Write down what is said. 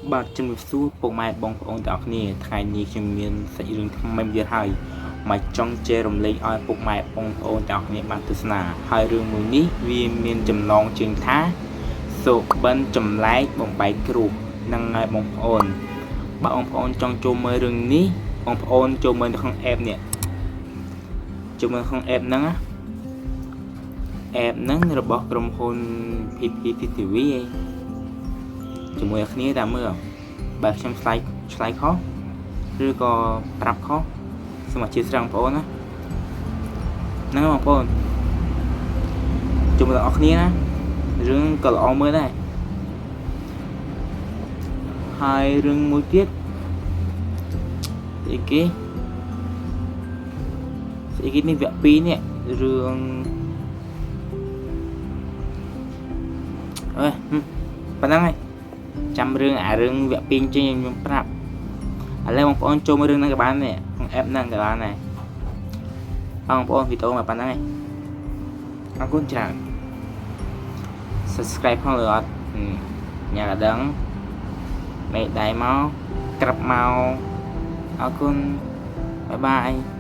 បាទជំរាបសួរពុកម៉ែបងប្អូនទាំងអស់គ្នាថ្ងៃនេះខ្ញុំមានសាច់រឿងថ្មីមួយទៀតហើយមកចង់ចែករំលែកឲ្យពុកម៉ែបងប្អូនទាំងអស់គ្នាបានទស្សនាហើយរឿងមួយនេះវាមានចំណងជើងថាសុបិនចម្លែកបំបែកគ្រោះហ្នឹងហើយបងប្អូនបើបងប្អូនចង់ចូលមើលរឿងនេះបងប្អូនចូលមើលនៅក្នុង app នេះចូលមើលក្នុង app ហ្នឹងណា app ហ្នឹងរបស់ក្រុមហ៊ុន PPTV ឯងជាមួយគ្នាតាមមើលបើខ្ញុំឆ្លើយឆ្លើយខុសឬក៏ប្រាប់ខុសសូមអធ្យាស្រ័យបងប្អូនណាហ្នឹងហើយបងប្អូនជួបទាំងអស់គ្នាណារឿងក៏ល្អមើលដែរហើយរឿងមួយទៀតស្អីគេស្អីគេនេះវគ្គ2នេះរឿងអើយប៉ុណ្ណឹងហើយចាំរឿងអារឿងវគ្គ2ចេញខ្ញុំប្រាប់ឥឡូវបងប្អូនចូលមើលរឿងហ្នឹងក៏បានដែរក្នុង app ហ្នឹងក៏បានដែរបងប្អូនវីដេអូមកប៉ុណ្ណឹងហើយអរគុណច្រើន subscribe ផងឬអត់ញ៉ាំដឹងមេដៃមកក្រាប់មកអរគុណ bye bye.